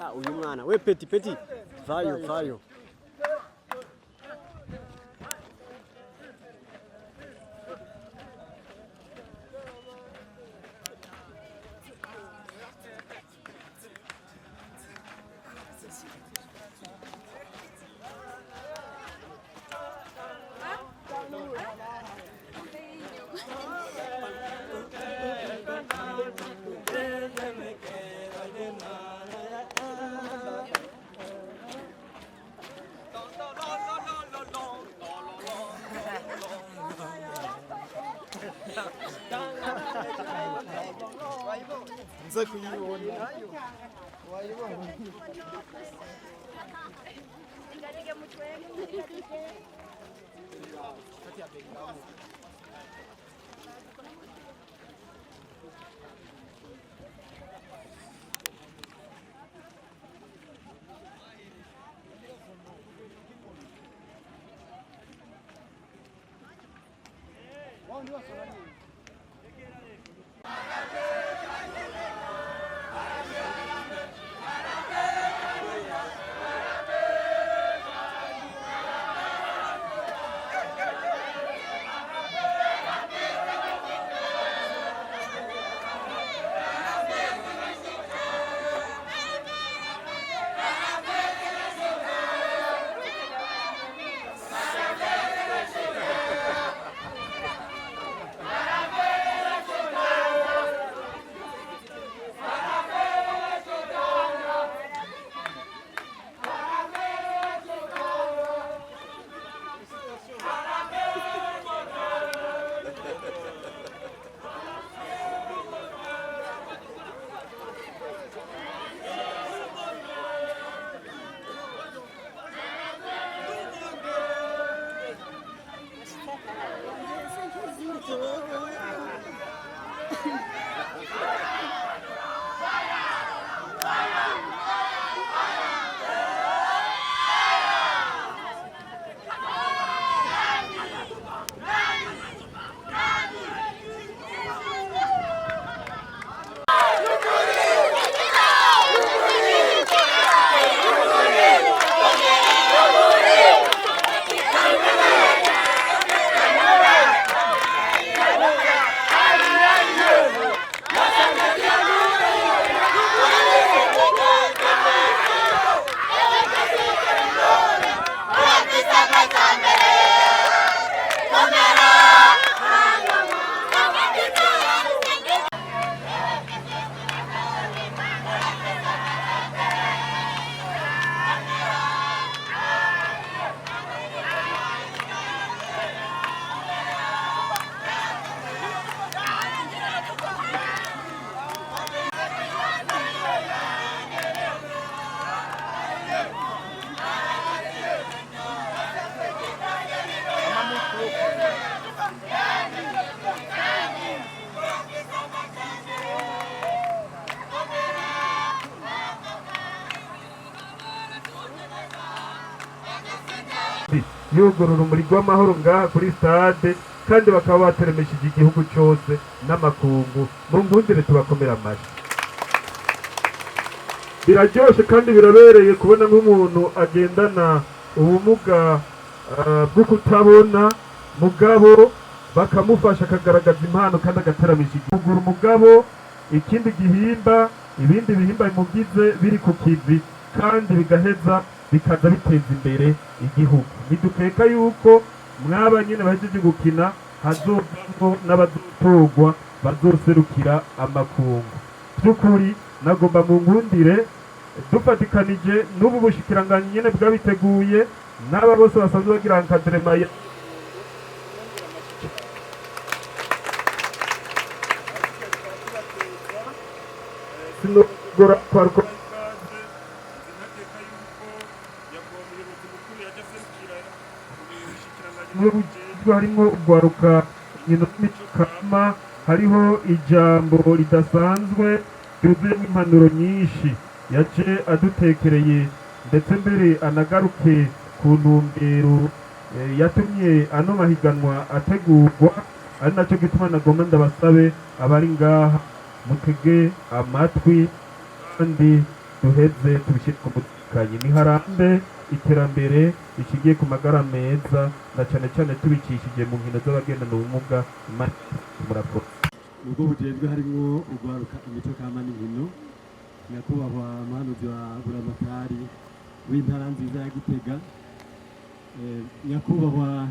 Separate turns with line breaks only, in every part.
Ah, uyu mwana we petit petit vayo vayo.
Nza kuyibona wayibona.
Yugurura urumuri rw'amahoro ngaha kuri stade, kandi bakaba bateremesheje igihugu cyose n'amakungu. Mu nkundire tubakomera amashyi. Biraryoshe kandi birabereye kubona nk'umuntu agendana ubumuga bwo kutabona, mugabo bakamufasha akagaragaza impano kandi agateramisha igihugu. Umugabo ikindi gihimba, ibindi bihimba bimugize biri ku kivi, kandi bigaheza bikaza biteza imbere igihugu. Ntidukeka yuko mwaba nyine bahejeje gukina hazovamwo n'abazotorwa bazoserukira amakungu. By'ukuri nagomba mu nkundire dufatikanije n'ubu bushikiranganji nyene bwabiteguye n'aba bose basanzwe bagira encadrement ya sinogora kwaruka. Harimwo urwaruka inkino n'imico kama, hariho ijambo ridasanzwe ryuzuyemo impanuro nyinshi yaje adutekereye, ndetse mbere anagaruke ku ntumbero yatumye ano mahiganwa ategurwa. Ari nacyo gituma nagomba ndabasabe abari ngaha mutege amatwi kandi duheze tubishyire ku mutekanye, niharambe iterambere rishingiye ku magara meza, na cyane cyane tubicishije mu nkino z'abagendana ubumuga. Imana, murakoze.
Nubwo bujejwe harimwo urwaruka, imico kama n'inkino, nyakubahwa muhanuzi wa buramatari w'intara nziza ya Gitega, nyakubahwa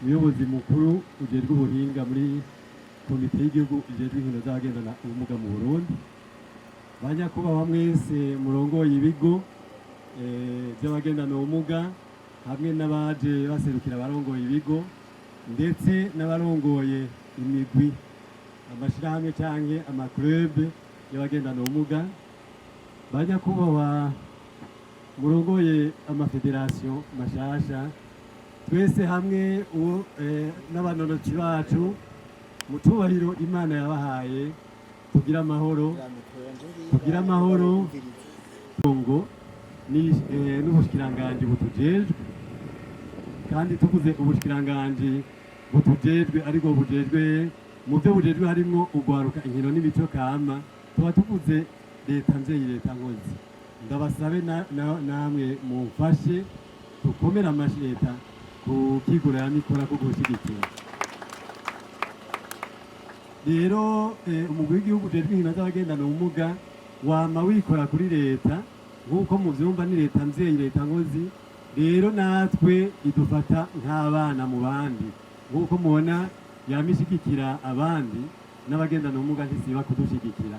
muyobozi mukuru ujejwe ubuhinga muri komite y'igihugu ijejwe inkino z'abagendana ubumuga mu Burundi, ba nyakubahwa mwese murongoye ibigo by'abagendana ubumuga, hamwe n'abaje baserukira abarongoye ibigo, ndetse n'abarongoye imigwi, amashirahamwe canke ama clubs y'abagendana ubumuga, ba nyakubahwa murongoye ama fédérations mashasha, twese hamwe uwo n'abanonoci bacu, mu cubahiro Imana yabahaye, tugira amahoro, tugira amahoro. Ngo ni n'ubushikiranganji butujejwe, kandi tuvuze ubushikiranganji butujejwe, ariko bujejwe mu byo bujejwe harimwo urwaruka, inkino n'imico kama, tuba tuvuze leta mvyeyi, leta nkozi. Ndabasabe namwe mumfashe dukomere amashi leta ku kigura yamikora ko gushigikira. Rero umugwi w'igihugu ujejwe inkino z'abagendana ubumuga wama wikora kuri leta, nk'uko muvyumva ni leta mvyeyi, leta nkozi. Rero natwe idufata nk'abana mu bandi, nk'uko mubona yama ishigikira abandi, n'abagendana ubumuga ntisiba kudushigikira.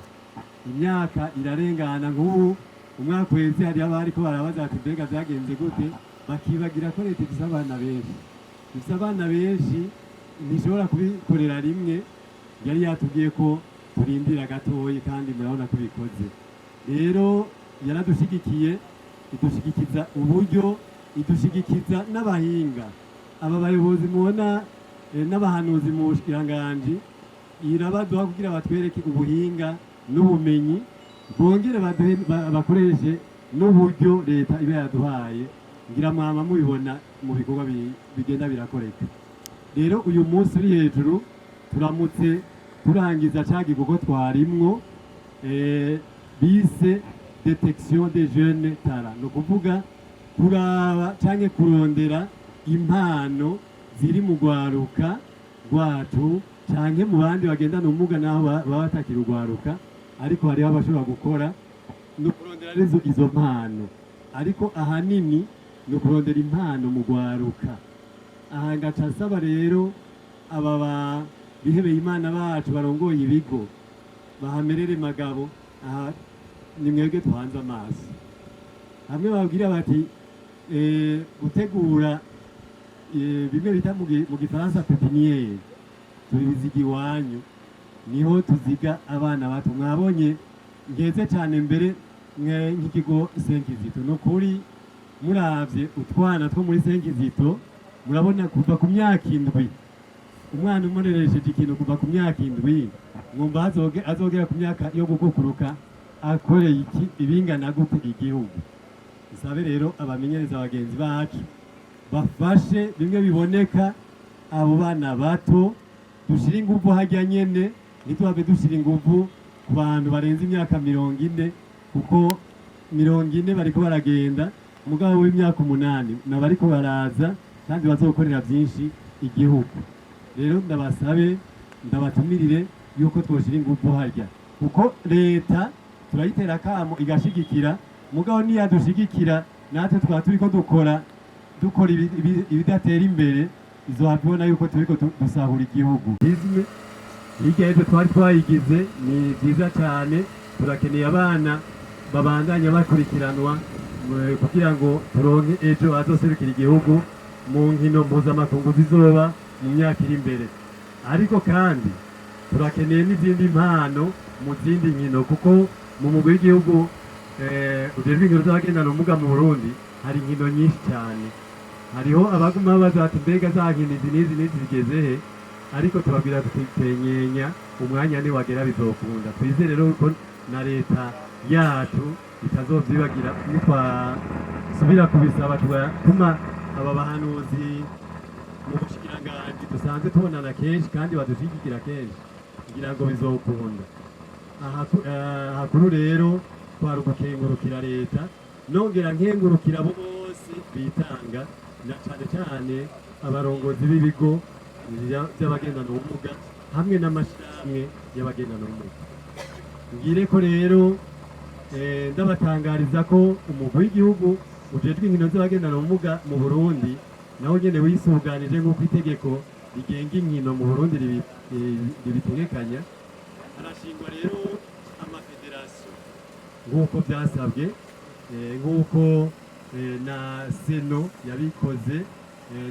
Imyaka irarengana, nk'ubu umwaka uheze hariho abariko barabaza bati: "Mbega vyagenze gute?" Bakibagira ko leta ifise abana benshi, ifise abana benshi, ntishobora kubikorera rimwe. Yari yatubwiye ko turindira gatoyi, kandi murabona ko bikoze. Rero yaradushigikiye, idushigikiza uburyo, idushigikiza n'abahinga, aba bayobozi mubona n'abahanuzi mu bushikiranganji, irabaduha kugira batwereke ubuhinga n'ubumenyi, bongere baduhe bakoreshe n'uburyo leta iba yaduhaye. Ngira mwama mubibona mu bikorwa bigenda birakoreka. Rero uyu munsi uri hejuru, turamutse turangiza ca gikorwa twarimwo bise détection des jeunes talents, ni ukuvuga kuraba canke kurondera impano ziri mu rwaruka rwacu canke mu bandi bagendana ubumuga, naho baba batakiri urwaruka, ariko hariho abashobora gukora. Ni ukurondera rero izo mpano, ariko ahanini ni ukurondera impano mu rwaruka. Aha ngaca nsaba rero aba bihebeye Imana bacu barongoye ibigo bahamerere magabo. Aha ni mwebwe tuhanze amaso, hamwe babwira bati gutegura bimwe bita mu gifaransa pépinière, tubiziga iwanyu, niho tuziga abana bato. Mwabonye ngeze cyane mbere nk'ikigo Saint Kizito, ni ukuri muravye utwana two muri Saint Kizito, murabona kuva ku myaka 7, umwana umureresheje ikintu kuva ku myaka 7, mwumva azogera ku myaka yo gukukuruka akoreye iki, ibingana gute igihugu? Nsabe rero abamenyereza bagenzi bacu bafashe bimwe biboneka abo bana bato, dushire inguvu harya nyene, ntituhave dushira inguvu ku bantu barenze imyaka 40, kuko 40 bariko baragenda, umugabo w'imyaka 8 nabariko baraza kandi bazokorera byinshi igihugu. Rero ndabasabe, ndabatumirire yuko twoshira inguvu harya, kuko leta turayitera akamo igashigikira, mugabo niyadushigikira natwe twaba turiko dukora ibidatera imbere, izohava ibona yuko turiko dusahura igihugu. Isme hirya y'ejo twari twayigize, ni byiza cyane. Turakeneye abana babandanya bakurikiranwa kugira ngo turonke ejo azoserukira igihugu mu nkino mpuzamakungu zizoba mu myaka iri imbere. Ariko kandi turakeneye n'izindi mpano mu zindi nkino, kuko mu mugwi w'igihugu ujejwe inkino z'abagendana ubumuga mu Burundi hari inkino nyinshi cyane. Hariho abaguma babaza bati: "Mbega za nkino izi n'izi n'izi zigeze he?" Ariko tubabwira tuti: "Tenyenya, umwanya niwagera bizokunda." Twizere rero ko na leta yacu itazovyibagira nitwasubira kubisaba, tugatuma aba bahanuzi mu bushikiranganji. Dusanzwe tubonana kenshi kandi badushigikira kenshi, ngira ngo bizokunda. Aha hakuru rero kwari ugukengurukira leta, nongera nkengurukira abo bose bitanga, na cane cane abarongozi b'ibigo vy'abagendana ubumuga hamwe n'amashirahamwe y'abagendana ubumuga. Ngire ko rero ndabatangariza ko umugwi w'igihugu ujejwe inkino z'abagendana ubumuga mu Burundi nawo nyene wisuganije nk'uko itegeko rigenga inkino mu Burundi ribitegekanya. Harashingwa rero amafederasiyo nk'uko byasabwe, nk'uko na CNO yabikoze,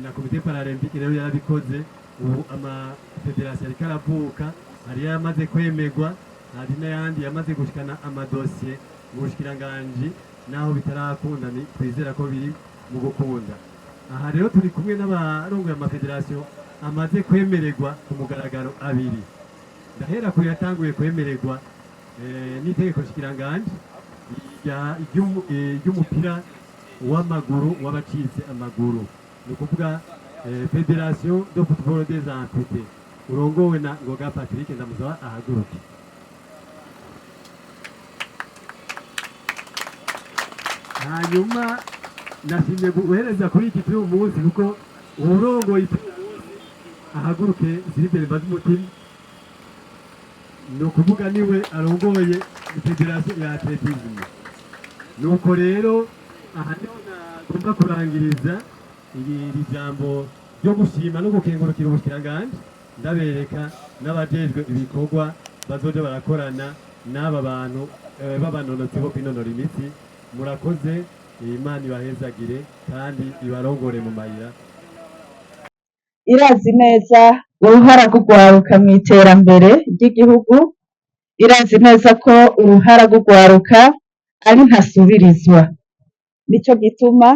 na comité paralympique rero yarabikoze. Ubu amafederasiyo ariko aravuka, hari yamaze kwemerwa, hari n'ayandi yamaze gushikana amadosiye mu bushikiranganji, naho bitarakunda ni twizera ko biri mu gukunda. Aha rero turi kumwe n'abarongoye amafederasiyo amaze kwemererwa ku mugaragaro abiri. Ndahera ku yatanguye kwemererwa n'itegeko nshikiranganji ry'umupira w'amaguru w'abacitse amaguru, ni ukuvuga Fédération de football des amputés, urongowe na Ngoga Patrick. Ndamusaba ahaguruke. Hanyuma nashimye guhereza kuri iki cy'uyu munsi kuko uwurongoye icy'uyu munsi ahaguruke, Siliberi Mbazumutima, ni ukuvuga niwe arongoye fédération ya athlétisme. Nuko rero aha niho nagomba kurangiriza iri jambo ryo gushima no gukengurukira ubushikiranganji, ndabereka n'abajejwe ibikorwa bazoja barakorana n'aba bantu b'abanonotsi bo kwinonora imitsi. Murakoze, Imana ibahezagire kandi ibarongore mu mayira.
Irazi neza uruhara rw'urwaruka mu iterambere ry'igihugu, irazi neza ko uruhara rw'urwaruka ari ntasubirizwa. Nico gituma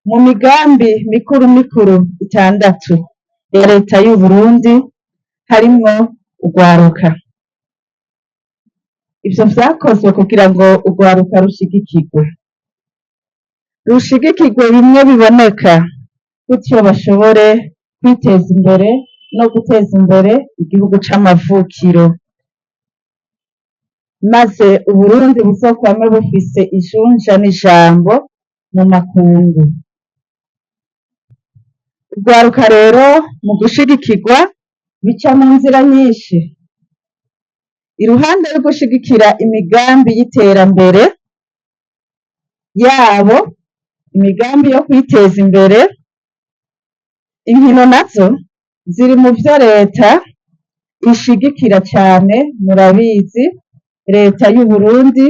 mu migambi mikuru mikuru itandatu ya leta y'u Burundi harimwo urwaruka. Ivyo vyakozwe kugira ngo urwaruka rushigikirwe, rushigikirwe bimwe biboneka, gutyo bashobore kwiteza imbere no guteza imbere igihugu c'amavukiro, maze Uburundi buzokwame bufise ijunja n'ijambo mu makungu. Urwaruka rero mu gushigikirwa bica mu nzira nyinshi. Iruhande yo gushigikira imigambi y'iterambere yabo, imigambi yo kwiteza imbere, inkino nazo ziri mu vyo leta ishigikira cane. Murabizi, leta y'u Burundi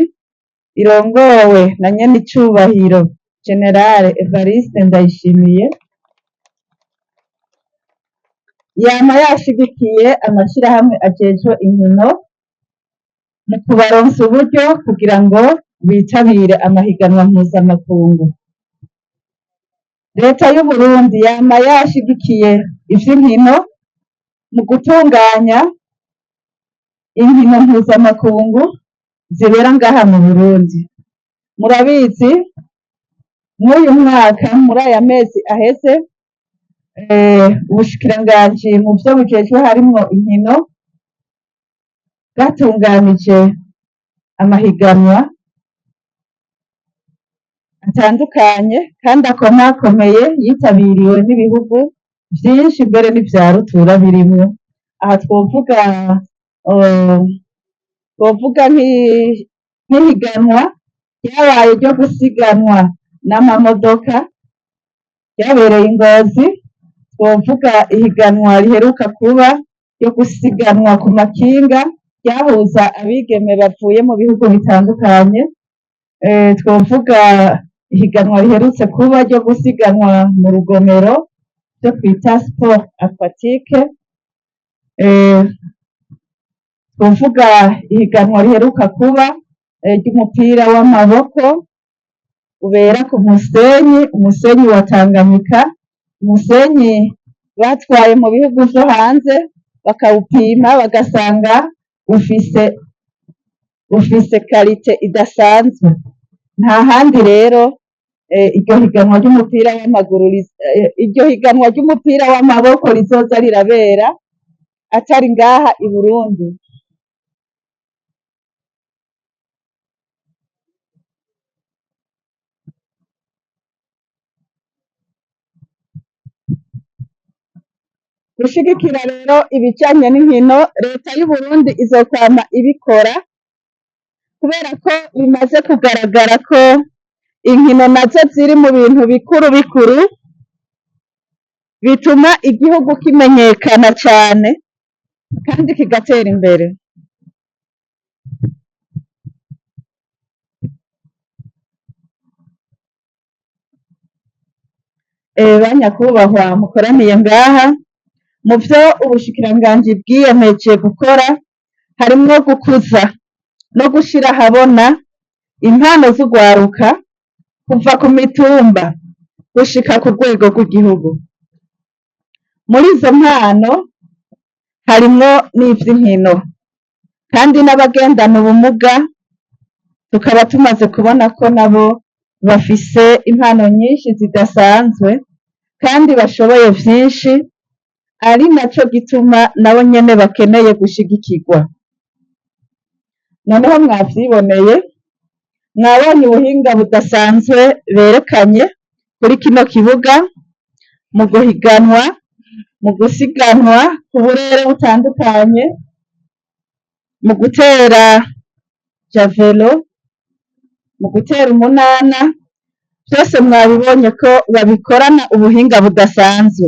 irongowe na nyenicubahiro Général Evariste Ndayishimiye yama yashigikiye amashirahamwe ajejwe inkino mu kubaronsa uburyo kugira ngo bitabire amahiganwa mpuzamakungu. Leta y'u Burundi yama yashigikiye ivy'inkino mu gutunganya inkino mpuzamakungu zibera ngaha mu Burundi. Murabizi, mw'uyu mwaka, muri aya mezi aheze, ubushikiranganji mu vyo bujejwe harimwo inkino bwatunganije amahiganwa atandukanye kandi akomakomeye, yitabiriwe n'ibihugu vyinshi, mbere n'ivya rutura birimwo. Aha twovuga nk'ihiganwa ryabaye ryo gusiganwa n'amamodoka ryabereye i Ngozi, twovuga ihiganwa riheruka kuba ryo gusiganwa ku makinga ryahuza abigeme bavuye mu bihugu bitandukanye, twovuga ihiganwa riherutse kuba ryo gusiganwa mu rugomero, ryo kwita sport aquatique, twovuga ihiganwa riheruka kuba ry'umupira w'amaboko ubera ku musenyi, umusenyi wa Tanganyika, umusenyi batwaye mu bihugu vyo hanze bakawupima bagasanga ufise qualité idasanzwe. Nta handi rero. Iryo higanwa ry'umupira w'amaguru iryo higanwa ry'umupira w'amaboko rizoza rirabera atari ngaha i Burundi. Gushigikira rero ibijanye n'inkino, leta y'Uburundi izokwama ibikora kubera ko bimaze kugaragara ko inkino nazo ziri mu bintu bikuru bikuru bituma igihugu kimenyekana cane kandi kigatera imbere. Banyakubahwa mukoraniye ngaha, mu vyo ubushikiranganji bwiyemeje gukora harimwo gukuza no gushira ahabona impano z'urwaruka kuva ku mitumba gushika ku rwego rw'igihugu. Muri izo mpano harimwo n'ivy'inkino, kandi n'abagendana ubumuga tukaba tumaze kubona ko nabo bafise impano nyinshi zidasanzwe kandi bashoboye vyinshi, ari naco gituma nabo nyene bakeneye gushigikirwa. Noneho mwavyiboneye, mwabonye ubuhinga budasanzwe berekanye kuri kino kibuga mu guhiganwa, mu gusiganwa ku burere butandukanye, mu gutera javelo, mu gutera umunana, vyose mwabibonye ko babikorana ubuhinga budasanzwe.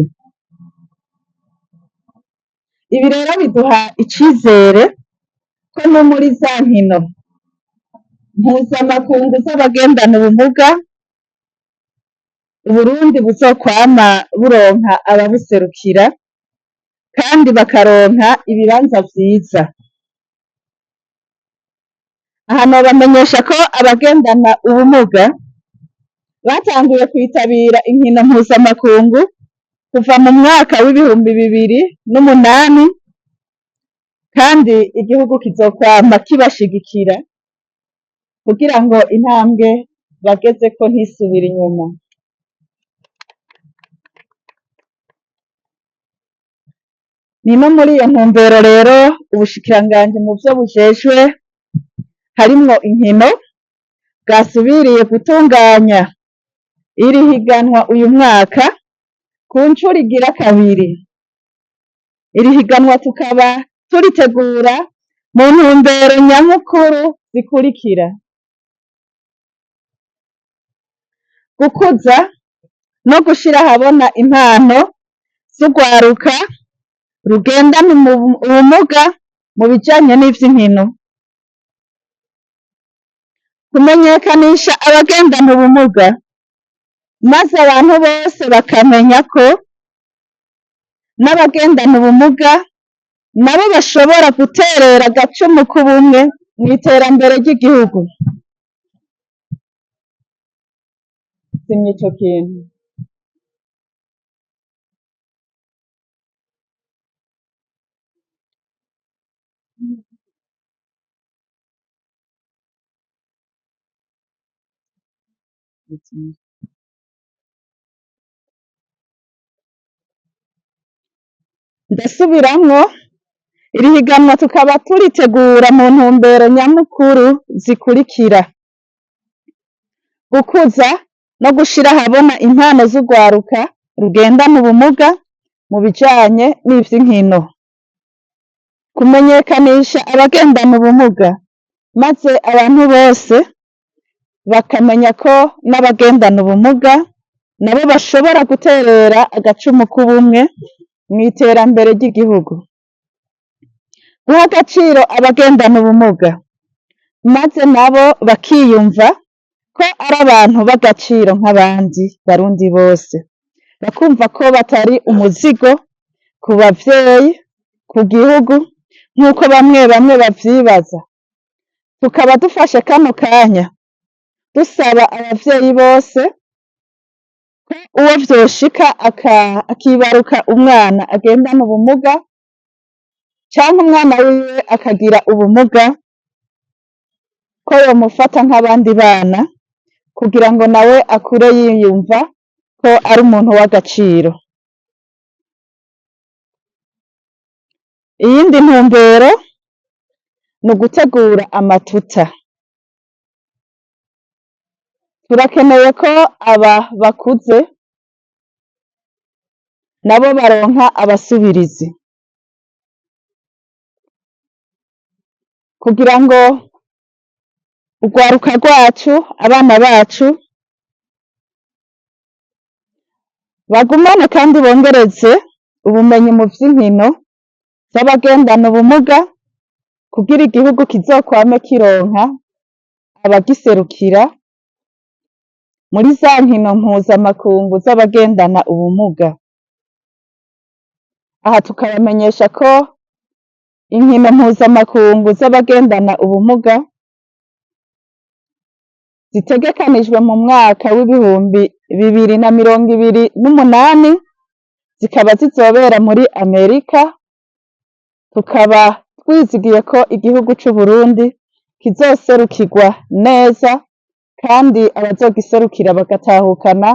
Ibi rero biduha icizere ko no muri za nkino mpuzamakungu z'abagendana ubumuga, Uburundi buzokwama buronka ababuserukira kandi bakaronka ibibanza vyiza. Aha nobamenyesha ko abagendana ubumuga batanguye kwitabira inkino mpuzamakungu kuva mu mwaka w'2008, kandi igihugu kizokwama kibashigikira kugira ngo intambwe bagezeko ntisubire inyuma. Ni no muri iyo ntumbero rero ubushikiranganji mu vyo bujejwe harimwo inkino bwasubiriye gutunganya iri higanwa uyu mwaka ku ncuro igira kabiri. Iri higanwa tukaba turitegura mu ntumbero nyamukuru zikurikira: gukuza no gushira ahabona impano z'urwaruka rugendana ubumuga mu bijanye n'ivy'inkino, kumenyekanisha abagendana ubumuga maze abantu bose bakamenya ko n'abagendana ubumuga nabo bashobora guterera agacumu k'ubumwe mw'iterambere ry'igihugu. Simye ico kintu. Ndasubiramwo, iri higanwa tukaba turitegura mu ntumbero nyamukuru zikurikira: gukuza no gushira ahabona impano z'urwaruka rugendana ubumuga mu bijanye n'ivy'inkino, kumenyekanisha abagendana ubumuga maze abantu bose bakamenya ko n'abagendana ubumuga nabo bashobora guterera agacumu k'ubumwe mw'iterambere ry'igihugu, guha agaciro abagendana ubumuga maze nabo bakiyumva ko ari abantu b'agaciro nk'abandi barundi bose, bakumva ko batari umuzigo ku bavyeyi, ku gihugu nk'uko bamwe bamwe bavyibaza. Tukaba dufashe kano kanya dusaba abavyeyi bose ko uwo vyoshika akibaruka umwana agendana ubumuga canke umwana wiwe akagira ubumuga, ko yomufata nk'abandi bana Kugira ngo nawe akure yiyumva ko ari umuntu w'agaciro. Iyindi ntumbero ni ugutegura amatuta. Turakeneye ko aba bakuze nabo baronka abasubirizi, kugira ngo urwaruka rwacu, abana bacu bagumane kandi bongereze ubumenyi mu vy'inkino z'abagendana ubumuga, kugira igihugu kizokwame kironka abagiserukira muri za nkino mpuzamakungu z'abagendana ubumuga. Aha tukabamenyesha ko inkino mpuzamakungu z'abagendana ubumuga zitegekanijwe mu mwaka w'2028, zikaba zizobera muri Amerika. Tukaba twizigiye ko igihugu c'Uburundi kizoserukirwa neza kandi abazogiserukira bagatahukana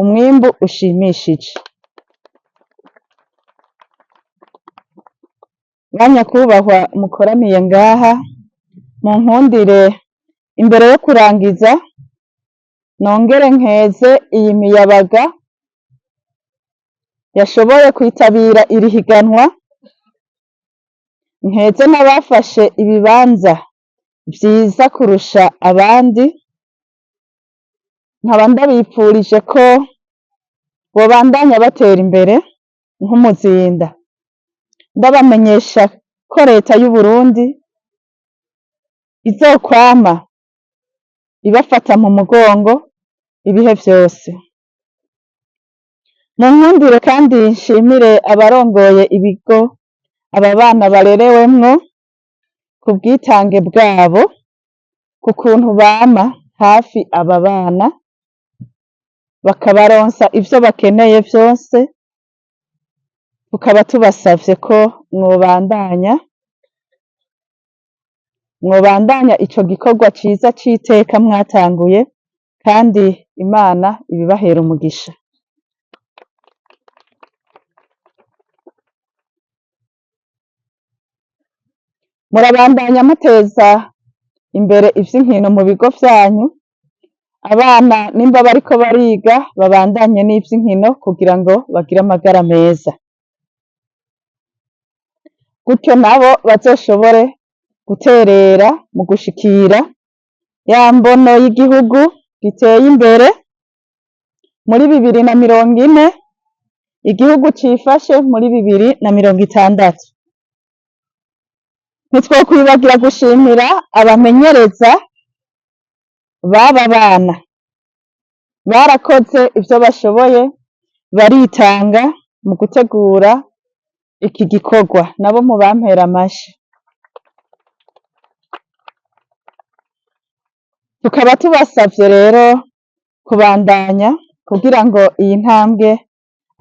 umwimbu ushimishije. Banyakubahwa mukoraniye ngaha, munkundire imbere yo kurangiza nongere nkeze iyi miyabaga yashoboye kwitabira iri higanwa, nkeze n'abafashe ibibanza vyiza kurusha abandi, nkaba ndabipfurije ko bobandanya batera imbere nk'umuzinda. Ndabamenyesha ko leta y'Uburundi izokwama ibafata mu mugongo ibihe vyose. Munkundire kandi nshimire abarongoye ibigo aba bana barerewemwo ku bwitange bwabo, ku kuntu bama hafi aba bana bakabaronsa ivyo bakeneye vyose. Tukaba tubasavye ko mwobandanya ico gikorwa ciza c'iteka mwatanguye, kandi Imana ibibahera umugisha. Murabandanya muteza imbere ivy'inkino mu bigo vyanyu, abana nimba bariko bariga babandanye n'ivy'inkino kugira ngo bagire amagara meza, gutyo nabo bazoshobore guterera mu gushikira ya mbono y'igihugu giteye imbere muri 2040, igihugu cifashe muri 2060. Ntitwokwibagira gushimira abamenyereza b'aba bana, barakoze ivyo bashoboye, baritanga mu gutegura iki gikorwa, nabo mubampera amashi. Tukaba tubasavye rero kubandanya kugira ngo iyi ntambwe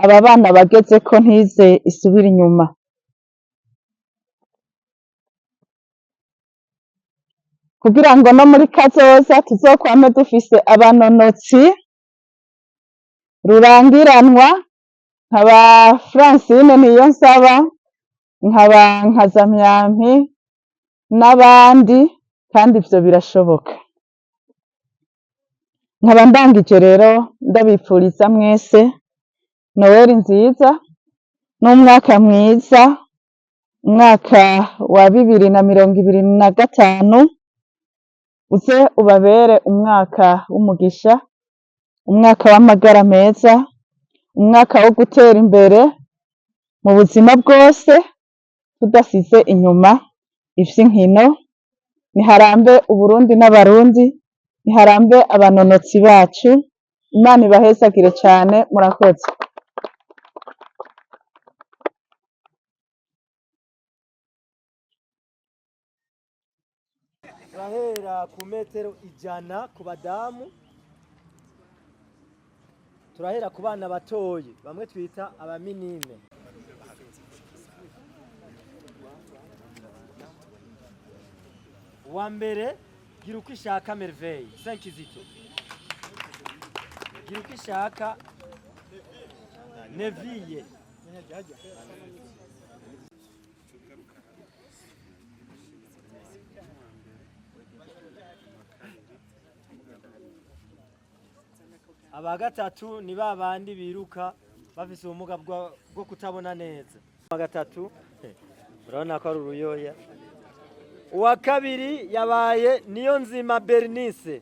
aba bana bagezeko ntize isubire inyuma. Kugira ngo no muri kazoza tuzokwame dufise abanonotsi rurangiranwa nkaba Francine Niyonsaba, nkaba Nkazamyampi n'abandi, kandi ivyo birashoboka. Nkaba ndangije rero ndabipfuriza mwese Noel nziza n'umwaka mwiza, umwaka wa 2025 uze ubabere umwaka w'umugisha, umwaka w'amagara meza, umwaka wo gutera imbere mu buzima bwose, tudasize inyuma ivy'inkino. Niharambe Uburundi n'Abarundi, niharambe abanonotsi bacu. Imana ibahezagire cane, murakoze.
Turahera ku metero 100 ku badamu, turahera ku bana batoyi bamwe twita abaminime. Uwa mbere gira uko ishaka Merveille Saint Kizito. Girukishaka Neviye. Aba gatatu ni ba bandi biruka bafise ubumuga bwo kutabona neza. Aba gatatu murabona ko ari uruyoya. Uwa kabiri yabaye Niyonzima Bernice.